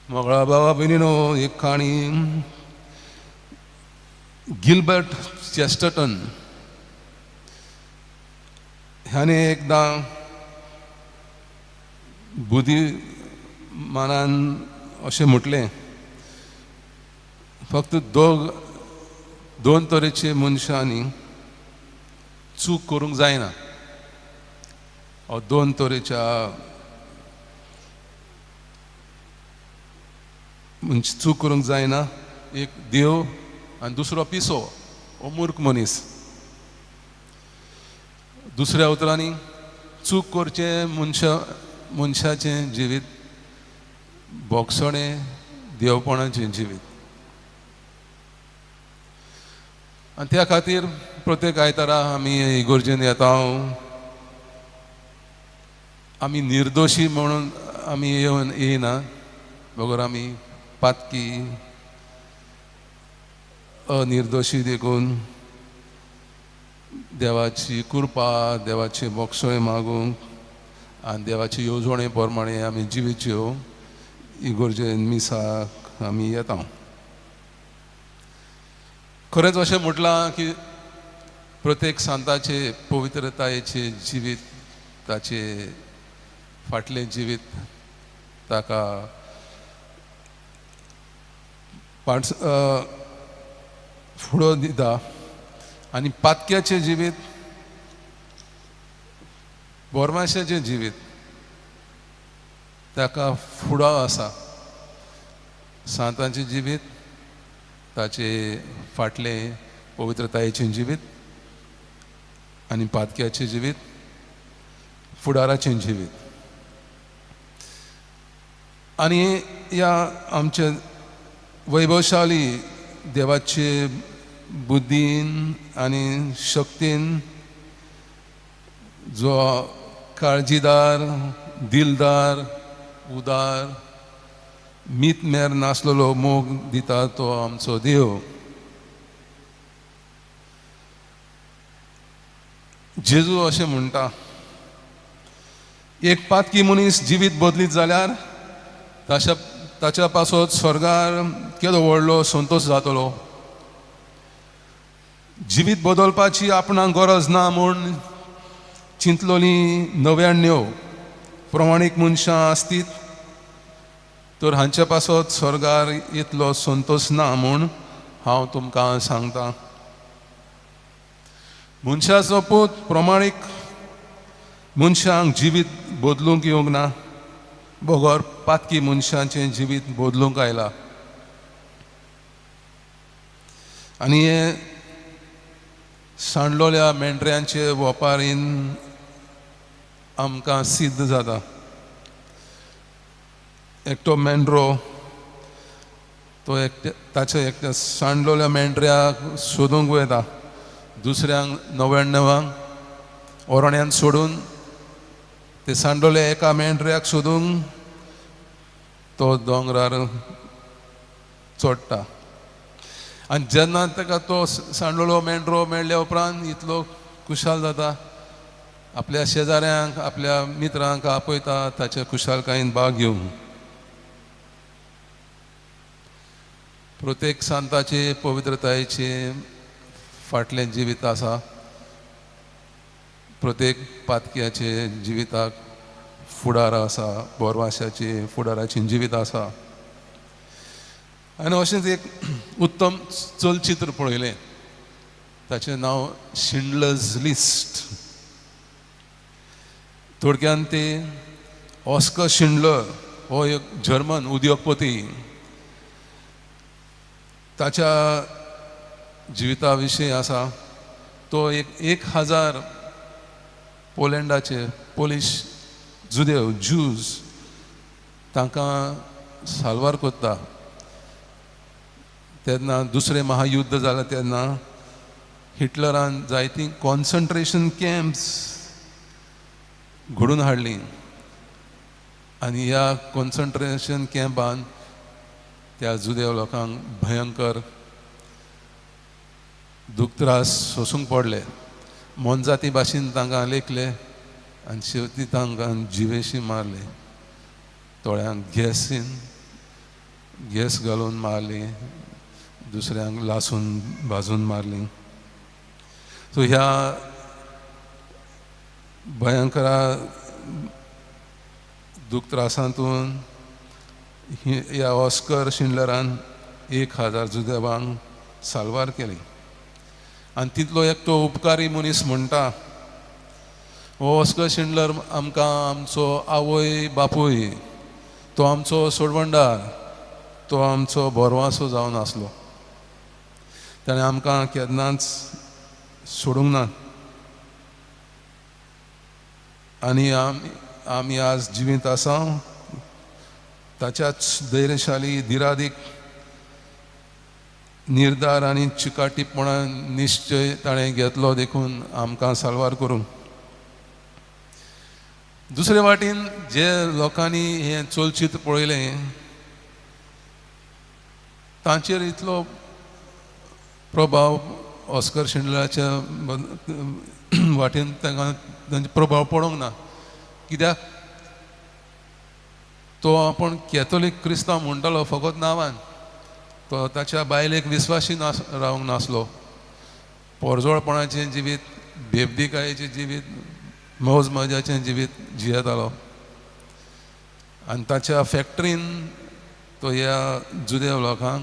मोगळा बाबा भयणीनो, एक काणी गिलबर्ट चेस्टरटन ह्याने एकदां बुद्धिमानान अशें म्हटलें, फक्त दोन तरेचे मनशांनी चूक करूंक जायना, ओ दोन तरेच्या चूक करूंक जायना, एक देव आनी दुसरो पिसो ओ मूर्ख मनीस. दुसऱ्या उतरांनी चूक करचें मनशाचें जिवीत बोगसणें देवपणाचें जिवीत. आनी त्या खातीर प्रत्येक आयतारा आमी इगोर्जेन येता, आमी निर्दोशी म्हणून आमी येवन येयना, बगर आमी पातकी अनिर्दोशी देखून देवाची कृपा, देवाची बोगसोय मागूंक आनी देवाची येवजणे प्रमाणे आमी जिवीच्यो इगोर्जेन मिसाक आमी येता. खरेंच अशें म्हटलां की प्रत्येक सांताचे पवित्रतायेचे जिवीत, ताचे फाटलें जिवीत ताका पांच फुडो दिता आनी पातक्याचें जिवीत, बोरमाशाचें जिवीत ताका फुडो आसा. सांतांचें जिवीत, ताचे फाटलें पवित्रतायेचें जिवीत आनी पातक्याचें जिवीत, फुडाराचें जिवीत. आनी ह्या आमच्या वैभवशाली देवाचे बुद्दीन आनी शक्तीन जो काळजीदार, दिलदार, उदार, मीत मेर नासलेलो मोग दिता तो आमचो देव. जेजू अशें म्हणटा, एक पातकी मनीस जिवीत बदलीत जाल्यार ताच्या पासत स्वर्गार केदो व्हडलो संतोश जातलो. जिवीत बदलपाची आपणाक गरज ना म्हूण चिंतलोली 99 प्रमाणीक मनशां आसतीत तर हांचे पासत स्वर्गार इतलो संतोश ना म्हूण हांव तुमकां सांगता. मनशाचो पूत प्रमाणीक मनशांक जिवीत बदलूंक येवंक ना, बगर पातकी मनशांचें जिवीत बदलूंक आयला. आनी हे सांडलोल्या मेंढऱ्यांचे वपारीन आमकां सिद्ध जाता. एकटो मेंढरो तो एकट्या ताच्या एकट्या सांडलोल्या मेंढऱ्याक सोदूंक वयता, दुसऱ्यांक 99 ओरण्यान सोडून ते सांडलोल्या एका मेंढऱ्याक सोदूंक तो दोंगरार चडटा. आनी जेन्ना ताका तो सांडलोलो मेंढरो मेळ्ळ्या उपरांत इतलो खुशाल जाता, आपल्या शेजाऱ्यांक, आपल्या मित्रांक आपयता ताच्या खुशालकायेन भाग घेवंक. प्रत्येक सांताचे पवित्रतायेचे फाटलें जिवीत आसा, प्रत्येक पातक्याचे जिविताक फुडार आसा, बोरवाशाचे फुडाराचें जिवीत आसा. आनी अशेंच एक उत्तम चलचित्र पळयलें, ताचें नांव शिंडलर्स लिस्ट. थोडक्यान ते ऑस्कर शिंडलर हो एक जर्मन उद्योगपती, ताच्या जिविता विशीं आसा. तो 1000 पोलंडाचे पोलीश जुदेव ज्यूज तांकां साल्वार करता. तेन्ना दुसरें महायुद्ध जालें तेन्ना हिटलरान जायतीं कॉन्सन्ट्रेशन कॅम्प्स घडून हाडलीं आनी ह्या कॉन्सन्ट्रेशन कॅम्पान त्या जुदेव लोकांक भयंकर दुख त्रास सोसूंक पडले. मोनजाती भाशेन तांकां लेखले आनी शेवटी तांकां जिवेशी मारले, थोड्यांक गॅसीन गॅस घालून मारली, दुसऱ्यांक लासून भाजून मारली. सो ह्या भयंकरा दुख त्रासांतून ह्या ऑस्कर शिंडलरान 1000 जुदेवांक साल्वार केली. आनी तितलो एकटो उपकारी मनीस म्हणटा, हो ऑस्कर शिंडलर आमकां आमचो आवय बापूय, तो आमचो सोडवणदार, तो आमचो भरवासो जावन आसलो. ताणें आमकां केन्नाच सोडूंक ना आनी आमी आज जिवीत आसा ताच्याच धैर्यशाली धिरादीक निर्धार आनी चिकाटीपणान निश्चय ताणें घेतलो देखून आमकां साल्वार करूंक. दुसरे वाटेन जे लोकांनी हें चलचित्र पळयलें तांचेर इतलो प्रभाव ऑस्कर शिंडलराच्या वाटेन तांकां तांचो प्रभाव पडोंक ना. कित्याक तो आपूण कॅथोलीक क्रिस्तांव म्हणटालो फकत नांवान, तो ताच्या बायलेक विस्वाशी रावंक नासलो. पोरजोळपणाचें जिवीत, बेबदीकायेचें जिवीत, मौज मजाचें जिवीत जियेतालो. आनी ताच्या फॅक्ट्रीन तो ह्या जुदेव लोकांक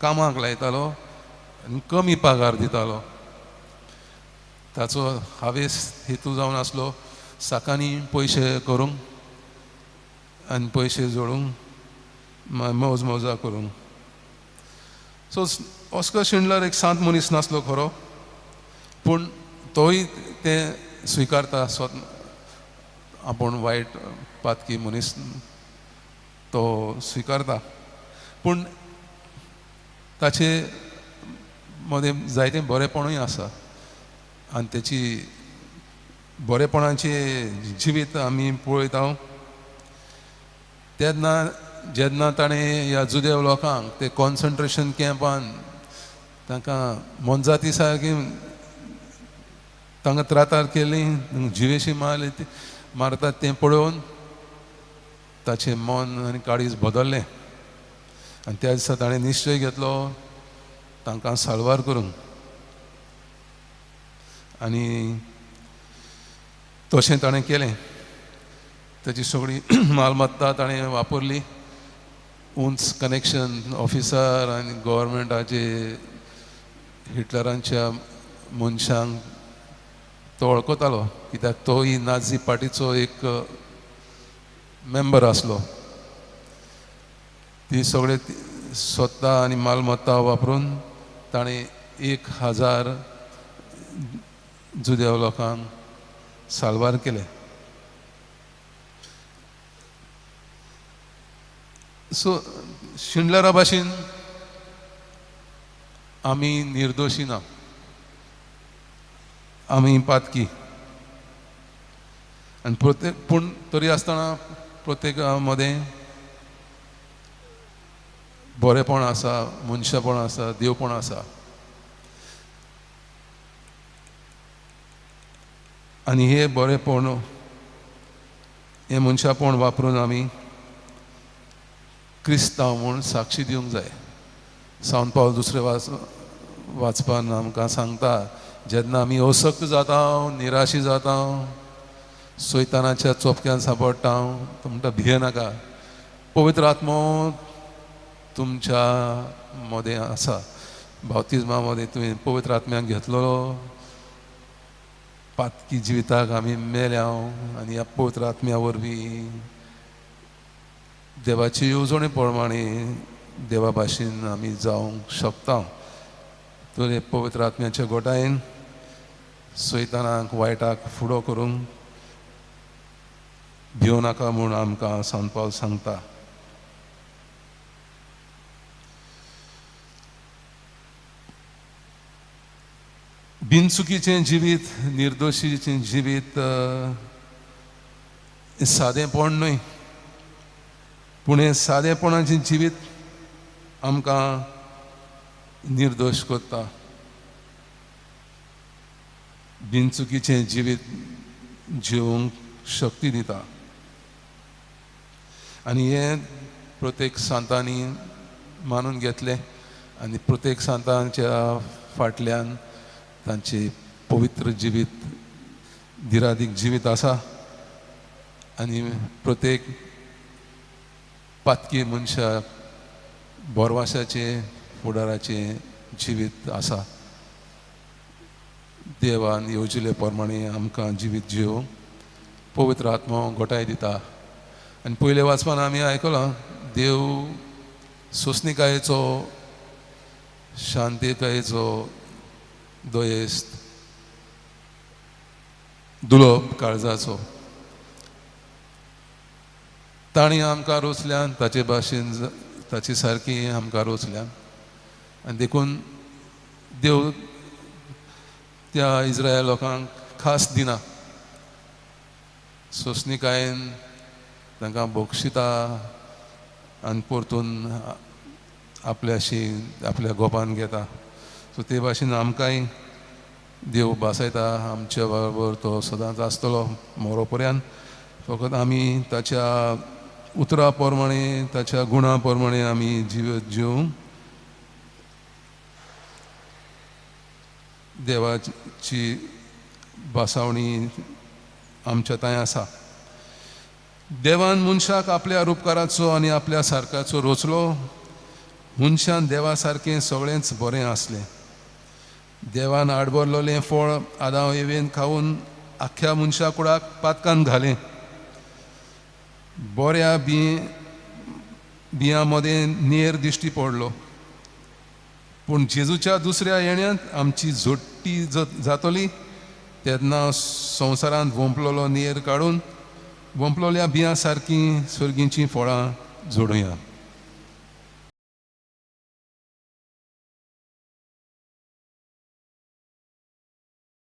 कामाक लायतालो आनी कमी पगार दितालो. ताचो हावेस हेतू जावन आसलो साकांनी पयशे करूंक आनी पयशे जोडूंक मौज मौजा करूंक. सो ऑस्कर शिंडलर एक सांत मनीस नासलो खरो, पूण तोय तें स्विकारता स्वत आपूण वायट पातकी मनीस तो स्विकारता. पूण ताचे मदें जायतें बरेंपणूय आसा आनी तेची बरेपणाचें जिवीत आमी पळयता. तेन्ना जेन्ना ताणें ह्या जुदेव लोकांक ते कॉन्सन्ट्रेशन कॅम्पान तांकां मोनजाती सारकी तांकां त्रातार केली, जिवेशी मारली, मारतात तें पळोवन ताचें मन आनी काळीज बदल्लें आनी त्या दिसा ताणें निश्चय घेतलो तांकां साल्वार करूंक. आनी तशें ताणें केलें. ताची सगळी मालमत्ता ताणें वापरली, उंच कनेक्शन ऑफिसर आनी गव्हर्मेंटाचे हिटलरांच्या मनशांक तो वळखतालो, कित्याक तोय नाझी पार्टीचो एक मेंबर आसलो. ती सगळे स्वता आनी मालमत्ता वापरून ताणें 1000 जुदेव लोकांक साल्वार केले. सो शिंडलरा भाशेन आमी निर्दोशी ना, आमी पातकी आनी प्रत्येक पूण तरी आसतना प्रत्येका मदें बरेंपण आसा, मनशापण आसा, देवपण आसा. आनी हे बरेंपण, हें मनशापण वापरून आमी क्रिस्तांव म्हूण साक्षी दिवंक जाय. सांत पावल दुसरें वाचपान आमकां सांगता, जेन्ना आमी असक्त जाता, निराशी जाता, सैतानाच्या चोपक्यान सांपडटा, तो म्हणटा भिये नाका, पवित्र आत्मो तुमच्या मदें आसा. बाप्तिज्मा मदें तुवें पवित्र आत्म्याक घेतलो, पातकी जिविताक आमी मेल्या आनी ह्या पवित्र आत्म्या वरवीं देवाची येवजणे प्रमाणे देवा भाशेन आमी जावंक शकता. तर हे पवित्र आत्म्याच्या गोटायेन सैतानाक वायटाक फुडो करूंक भिवं नाका म्हूण आमकां सांत पावल सांगता. बिनचुकीचें जिवीत, निर्दोशीचें जिवीत सादेंपण न्हय, पूण हें सादेपणाचें जिवीत आमकां निर्दोश करता. बिनचुकीचें जिवीत जिवंक शक्ती दिता. आनी हें प्रत्येक सांतांनी मानून घेतलें आनी प्रत्येक सांतांच्या फाटल्यान तांचे पवित्र जिवीत, दिरादीक जिवीत आसा आनी प्रत्येक पातकी मनशाक बोरवासाचें फुडाराचें जिवीत आसा. देवान येवजिले प्रमाणे आमकां जिवीत जिवोवंक पवित्र आत्मो गोठाय दिता. आनी पयले वाचपान आमी आयकलां, देव सोंसणिकायेचो, शांतीकायेचो, दयेस्त, दुलोब काळजाचो. तांणी आमकां रोचल्यान ताचे भाशेन, ताचे सारकी आमकां रोचल्यान आनी देखून देव त्या इस्रायल लोकांक खास दिना, सोंसणिकायेन तांकां बक्षिता आनी परतून आपल्याशी आपल्या गोपान घेता. सो ते भाशेन आमकांय देव भासयता. आमच्या बरोबर तो सदांच आसतलो मोरो पर्यंत. फकत आमी ताच्या उतरा प्रमाणे, ताच्या गुणा प्रमाणे आमी जिवीत जिवूंक देवाची भासावणी आमच्या थंय आसा. देवान मनशाक आपल्या रुपकाराचो आनी आपल्या सारकाचो रोचलो. मनशान देवा सारकें सगळेंच बरें आसलें. देवान आडबरलेलें फळ आदाव एवेन खावन आख्ख्या मनशा कुडाक पातकान घालें. बऱ्या बियां मदें नेर दिश्टी पडलो. पूण जेजूच्या दुसऱ्या येण्यांत आमची जोडटी जातली तेन्ना संवसारांत वोंपलेलो नेर काडून वोंपलोल्या बियां सारकीं सर्गीचीं फळां जोडुया.